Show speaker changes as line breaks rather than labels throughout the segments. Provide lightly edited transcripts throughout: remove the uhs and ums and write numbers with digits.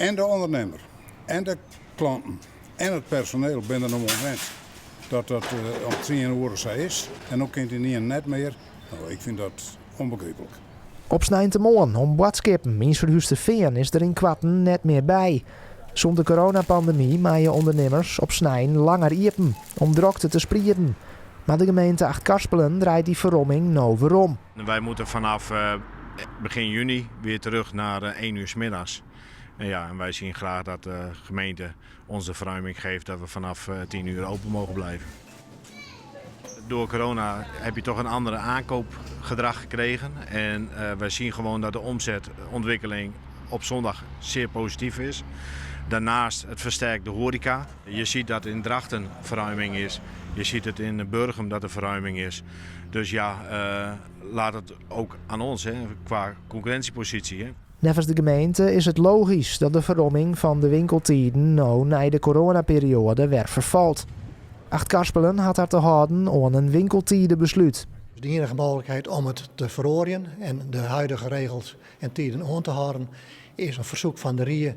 En de ûndernimmer en de klanten en it personeel binne der no oan wend dat dat om tsien oere sa is. En no kin it ynienen net mear. No, ik fyn dat ûnbegryplik.
Op sneintemoarn om boadskippen yn Surhústerfean is der ynkoarten net mear by. Sûnt de coronapandemy meie ûndernimmers op snein langer iepen om drokte te sprieden. Mar de gemeente Achtkarspelen draait dy ferromming no werom.
Wij moeten vanaf begin juni weer terug naar 1 uur 's middags. En ja, en wij zien graag dat de gemeente ons de verruiming geeft dat we vanaf 10 uur open mogen blijven. Door corona heb je toch een andere aankoopgedrag gekregen. En wij zien gewoon dat de omzetontwikkeling op zondag zeer positief is. Daarnaast het versterkt de horeca. Je ziet dat in Drachten verruiming is. Je ziet het in Burgum dat er verruiming is. Dus ja, laat het ook aan ons, hè, qua concurrentiepositie. Hè.
Neffens de gemeente is it logysk dat de ferromming fan de winkeltiden no nei de coronaperioade wer ferfalt. Achtkarspelen hat har te hâlden oan in winkeltidebeslút.
De iennige mooglikheid om it te feroarjen en de huidige regels en tiden oan te hâlden is in fersoek fan de rie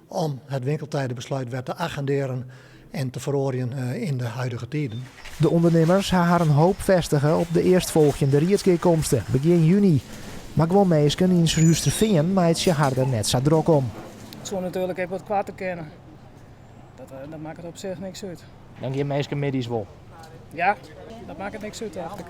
om it winkeltijdenbesluit wer te agendearjen en te feroarjen yn de huidige tiden.
De ûndernimmers ha harren hoop festige op de earstfolgjende riedsgearkomste, begjin juny. Mar guon minsken yn Surhústerfean meitsje har der net sa drok om.
It soe natuerlik ek wat koarter kinne. Dat makket op sich niks út.
Dan gean minsken middeis wol?
Ja, dat makket niks út eigentlik.